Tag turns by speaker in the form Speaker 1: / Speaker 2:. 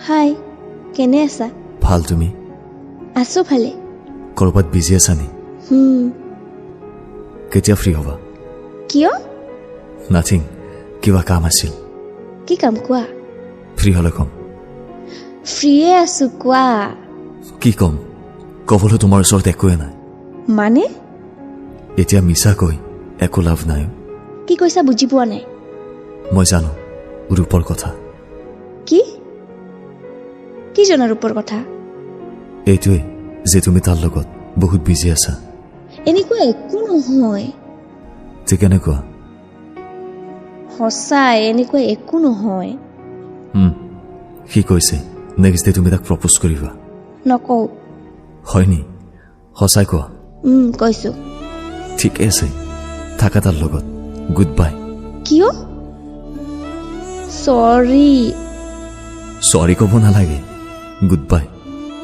Speaker 1: হাই, কেনে আছা?
Speaker 2: ভাল, তুমি?
Speaker 1: আছো ভালে।
Speaker 2: ক'ৰবাত বিজি আছা নি?
Speaker 1: হুম।
Speaker 2: কেতিয়া ফ্ৰী হ'বা?
Speaker 1: কিয়?
Speaker 2: নাথিং, কিবা কাম আছিল।
Speaker 1: কি কাম, কোৱা।
Speaker 2: ফ্ৰী হ'লে ক'ম।
Speaker 1: ফ্ৰীয়ে আছো, কোৱা।
Speaker 2: কি ক'ম? ক'বলৈ তোমাৰ ওচৰত একোৱে নাই।
Speaker 1: মানে?
Speaker 2: এতিয়া মিছাকৈ একো লাভ নাই।
Speaker 1: কি কৈছা বুজি পোৱা নাই।
Speaker 2: মই জানো ৰূপৰ কথা।
Speaker 1: কি? কি জনা ৰূপৰ কথা?
Speaker 2: এইটোৱেই যে তুমি তাৰ লগত বহুত বিজি আছা।
Speaker 1: এনেকুৱা একো নহয়।
Speaker 2: যে কেনেকুৱা?
Speaker 1: সঁচাই এনেকুৱা একো নহয়।
Speaker 2: সি কৈছে নেক্সট ডে তুমি তাক প্ৰপ'জ কৰিবা।
Speaker 1: নকওঁ।
Speaker 2: হয়নি? সঁচাই কোৱা।
Speaker 1: কৈছো।
Speaker 2: ঠিকে আছে, থাকা তাৰ লগত। Good bye.
Speaker 1: কিয়? চৰি।
Speaker 2: চৰি ক'ব নালাগে। Good bye.